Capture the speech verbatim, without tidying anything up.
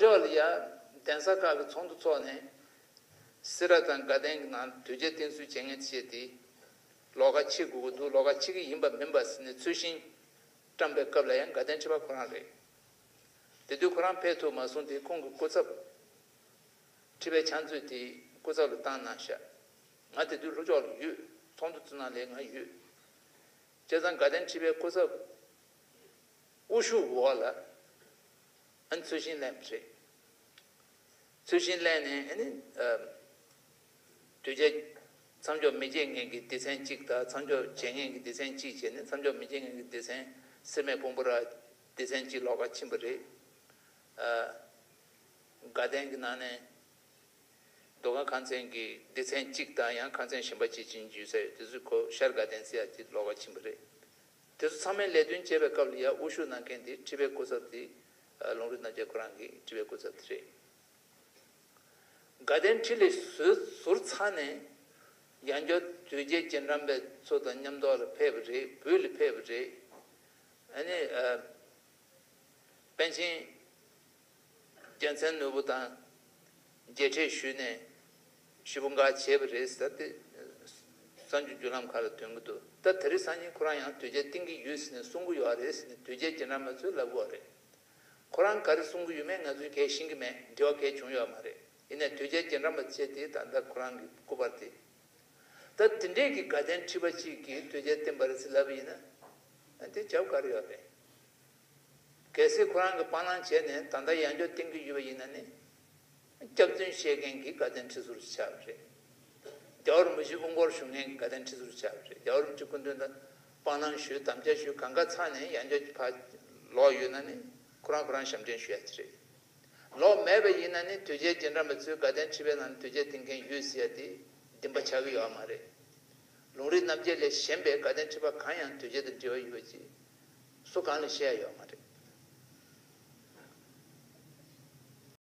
ཕྱོགས་ལ་ཡ་གདན་ས་ཁག་གི་ཚོགས་འདུ་འཚོགས་ནས་སེ་ར་དང་དགའ་ལྡན་གྱི་ནང་དོལ་རྒྱལ་བསྟེན་གསོལ་བྱེད་མཁན་བྱས་ཏེ་ལོགས་ཀ་ཕྱེ་དགོས་ཀྱི་འདུག་ལོགས་ཀ་ཕྱེ་གི་ཡིན་པ་མིན་པ་ཟེར་ནས་ཚུལ་བཞིན་བཀྲམ་པའི་སྐབས་ལ་ཡང་དགའ་ལྡན་ཁྲི་པ་ཁོ་རང་རེད། དེ་དུས་ཁོ་རང་ཕེབས་ཐུབ་མ་སོང་སྟེ་ཁོང་གི་སྐུ་ཚབ། ཁྲི་པའི་ཕྱག་མཛོད་དེ་སྐུ་ཚབ་ལ་བཏང་གནང་ཤག་ང་དེ་དུས་ལྷོ་ཕྱོགས་ལ་ཡོད། ཚོགས་འདུ་བཙུགས་ན་ལས་ང་ཡོད། བྱས་ཙང་དགའ་ལྡན་ཁྲི་པའི་སྐུ་ཚབ་དབུ་བཞུགས་འོག་ལ་ཨ་ནི་ཚུལ་བཞིན་སླེབས་པ་རེད། ཚུལ་བཞིན་སླེབས་ནས་ཨ་ནི་ཨ་དོལ་རྒྱལ་མཚམས་འཇོག་མི་བྱེད་མཁན་གྱི་སྡེ་ཚན་གཅིག་དང་མཚམས་འཇོག་བྱེད་མཁན་གྱི་སྡེ་ཚན་གཅིག་བྱས་ནས་མཚམས་འཇོག་མི་བྱེད་མཁན་གྱི་སྡེ་ཚན་སེར་སྨད་བོན་པོ་ར་སྡེ་ཚན་གཅིག་ལོགས་ཀ་ཕྱིན་པ་རེད། ཨ་དགའ་ལྡན་གྱི་ནང་ནས་མདོ་ཁམས་ཁང་ཚན་གྱི་སྡེ་ཚན་གཅིག་དང་ཡང་ཁང་ཚན་གཞན་པ་གཅིག་ཕྱིན་རྒྱུ་ཟེར་དེ་ཚོ་ཁོ་ཤར་དགའ་ལྡན་ཟེར་ཡ་གཅིག་ལོགས་ཀ་ཕྱིན་པ་རེད། དེ་ཚོ་ཚང་མའི་ལས་དོན་བྱེད་པའི་སྐབས་ལ་ཡ་དབུ་བཞུགས་གནང་མཁན་དེ་ཁྲི་པའི་སྐུ་ཚབ་དེ་ལུང་རིགས་རྣམ་རྒྱལ་ཁོ་རང་གི་ཁྲི་པའི་སྐུ་ཚབ་དེ་རེད། དགའ་ལྡན་ཁྲི་ལས་ཟུར་ཟུར་ཚང་ནས་ཡང་བསྐྱར་དོལ་རྒྱལ་རྗེས་འབྲང་པའི་ཚོ་དང་མཉམ་དུ་ལ་ཕེབས་པ་རེད། བོད་ལ་ཕེབས་པ་རེད། ཨ་ནི་ཨ་པཎ་ཆེན་རྒྱལ་མཚན་ནོར་བུ་དང་མཇལ་འཕྲད་ཞུས་ནས་ཞུ་བོ་འགའ་བྱས་པ་རེད་ཟེར་ཏེ་གསར་འགྱུར་བརྒྱུད་ལམ་ཁག་ལ་ཐོན་གྱི་འདུག་ད་དེ་རིང་སང་ཉིན་ཁོ་རང་ཡང་དོལ་རྒྱལ་བསྟེན་གྱི་ཡོད་ཟེར་ནས་གསུང་གི་ཡོད་རེད་ཟེར་ནས་དོལ་རྒྱལ་རྗེས་འབྲང་པ་ཚོས་ལབ་ཡོད་རེད། ཁོ་རང་ག་རེ་གསུང་གི་ཡོད་མེད་ང་ཚོས་གས་ཤེས་ཀྱི་མེད། འབྲེལ་བ་གས་བྱུང་ཡོད་མ་རེད། ཡིན་ནའི་དོལ་རྒྱལ་རྗེས་འབྲང་པ་བྱས་ཏེ་ད་ལྟ་ཁོ་རང་གི་སྐུ་པར་དེ། ད་དེ་འདྲས་ཀྱི་དགའ་ལྡན་ཁྲི་པ་གཅིག་གིས་དོལ་རྒྱལ་བསྟེན་པ་རེད་ཟེར་ལབ་པ་ཡིན་ན། དེ་རྒྱབ་ག་རེ་ཡོད་རེད། གལ་སྲིད་ཁོ་རང་གིས་སྤང་བླང་བྱས་ནས་ད་ལྟ་ཡང་བསྐྱར་བསྟེན་གྱི་ཡོད་པ་ཡིན་ན་ནི། སྐྱག་རྫུན་བཤད་མཁན་གྱི་དགའ་ལྡན་ཁྲི་ཟུར་ཆགས་པ་རེད། རྒྱལ་བ་རིན་པོ་ཆེ་དབུ་འཁོར་ཞུ་མཁན་གྱི་དགའ་ལྡན་ཁྲི་ཟུར་ཆགས་པ་རེད། རྒྱལ་བ་རིན་པོ་ཆེ་སྐུ་མདུན་ལ་སྤང་བླང་ཞུས་དམ་བཅའ་ཞུས་གང་ག་ཚར་ནས་ཡང་བསྐྱར་ཕར་ལོག་ཡོད་ན་ནི་ཁོ་རང་ཁོ་རང་ཞབས་འདྲེན་ཞུ་ཡ་ཅིག་རེད། ལོག་མེད་པ་ཡིན་ན་ནི་དོལ་རྒྱལ་རྗེས་འབྲང་པ་ཚོས་དགའ་ལྡན་ཁྲི་པའི་ནང་ནས་དོལ་རྒྱལ་བསྟེན་མཁན་ཡོད་ཟེར་ཡ་དེ་བདེན་པ་ཆགས་ཀྱི་ཡོད་མ་རེད། ལུང་རིགས་རྣམ་འབྱེད་ལས་གཞན་པའི་དགའ་ལྡན་ཁྲི་པ་གང་ཡང་དོལ་རྒྱལ་དང་འབྲེལ་བ་ཡོད་པ་ཅིག་སུ་གང་ལ་བཤད་ཡ་ཡོད་མ་རེད།